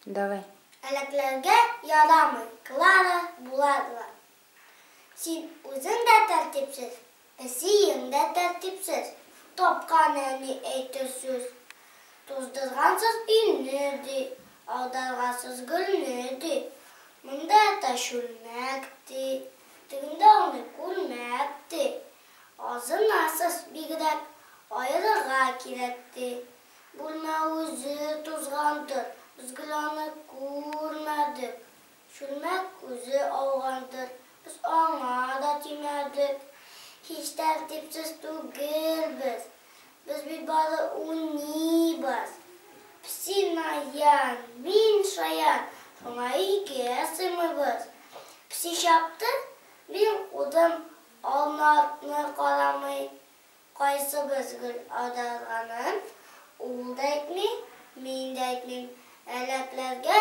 Давай. Әләкләргә ярамый, Клара Булатова. Син үзең дә тәртипсез, песиең дә тәртипсез. Тапкан әни әйтер сүз. Туздыргансыз өйне, ди, аударгансыз гөлне, ди. Монда ята чүлмәк, ди, тегендә ауный күлмәк, ди. Азынасыз бигрәк, аерырга кирәк, ди. Бүлмә үзе тузгандыр, без гел аны күрмәдек. Чүлмәк үзе аугандыр, без аңа да тимәдек. Һич тәртипсез түгелбез, без бит бары уйныйбыз. Песи наян, мин шаян, шуңа өйгә сыймыйбыз. Песи чапты, мин кудым, алны-артны карамый. Кайсыбыз гөл аударганын ул да әйтми, мин дә әйтмим. Әләкләргә